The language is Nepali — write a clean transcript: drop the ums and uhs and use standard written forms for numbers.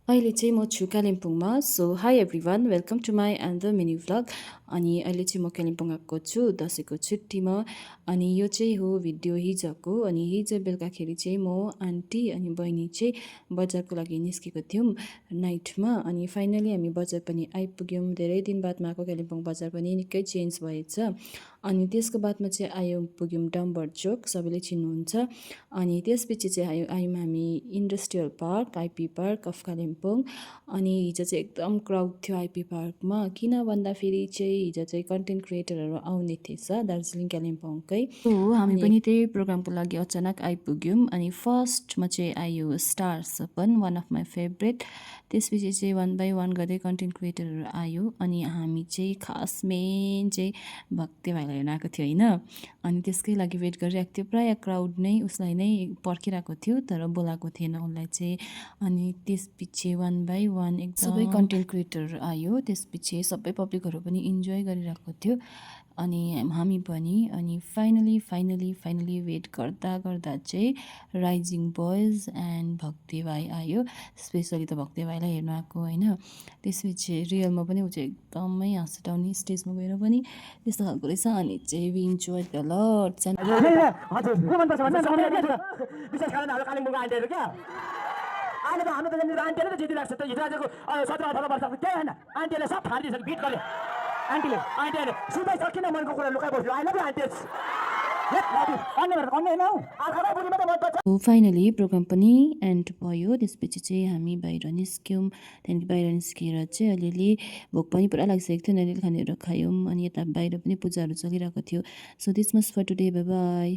अहिले चाहिँ म छु कालिम्पोङमा। So hi everyone, welcome to my and the mini vlog. अनि अहिले चाहिँ म कालिम्पोङ आएको छु दसैँको छुट्टीमा। अनि यो चाहिँ हो भिडियो हिजोको। अनि हिजो बेलुकाखेरि चाहिँ म, आन्टी अनि बहिनी चाहिँ बजारको लागि निस्केको थियौँ नाइटमा। अनि फाइनली हामी बजार पनि आइपुग्यौँ। धेरै दिन बादमा आएको कालिम्पोङ बजार पनि निकै चेन्ज भएछ। अनि त्यसको बादमा चाहिँ पुग्यौँ डम्बर चोक, सबैले चिन्नुहुन्छ। अनि त्यसपछि चाहिँ आयौँ हामी industrial park, IP park of Kalimpong. अनि हिजो चाहिँ एकदम क्राउड थियो आइपी पार्कमा। किन भन्दाखेरि चाहिँ हिजो चाहिँ कन्टेन्ट क्रिएटरहरू आउने थिएछ दार्जिलिङ कालिम्पोङकै। हो, हामी पनि त्यही प्रोग्रामको लागि अचानक आइपुग्यौँ। अनि फर्स्टमा चाहिँ आयो stars open, one of my favourite. त्यसपछि चाहिँ वान बाई वान गर्दै कन्टेन्ट क्रिएटरहरू आयो। अनि हामी चाहिँ खास मेन चाहिँ भक्ते भाइलाई हेर्न आएको थियो होइन। अनि त्यसकै लागि वेट गरिरहेको थियो। प्रायः क्राउड नै उसलाई नै पर्खिरहेको थियो, तर बोलाएको थिएन उसलाई चाहिँ। अनि त्यसपछि वान बाई वान एकदम सबै कन्टेन्ट क्रिएटरहरू आयो। त्यसपछि सबै पब्लिकहरू पनि इन्जोय गरिरहेको थियो, अनि हामी पनि। अनि फाइनली वेट गर्दा गर्दा चाहिँ राइजिङ बोइज एन्ड भक्ते भाइ आयो। स्पेसली त भक्ते भाइलाई हेर्नु आएको होइन। त्यसपछि रियलमा पनि ऊ चाहिँ एकदमै हाँस उठाउने, स्टेजमा गएर पनि त्यस्तो खालको रहेछ। अनि चाहिँ वी इन्जोय द लट। हजुर को मनपर्छ भन्छ विशेष कारण हाम्रो कालिम्पोङको आन्टीहरू क्या। अहिले त हाम्रो त यहाँनिर आन्टीले त जितिरहेको छ। त हिजो आजको 17-18 वर्षको त्यही होइन, आन्टीले सब फालिदिएछ, बिट गर्यो आन्टीले सुन्दै सकिन मनको कुरा लुकाइ बस्यो। I love you aunties. Finally programme पनि एन्ड भयो। त्यसपछि चाहिँ हामी बाहिर निस्क्यौँ। त्यहाँदेखि बाहिर निस्किएर चाहिँ अलिअलि भोक पनि पुरा लागिसकेको थियो, अलिअलि खानेहरू खायौँ। अनि यता बाहिर पनि पूजाहरू चलिरहेको थियो। So this much for today, bye by.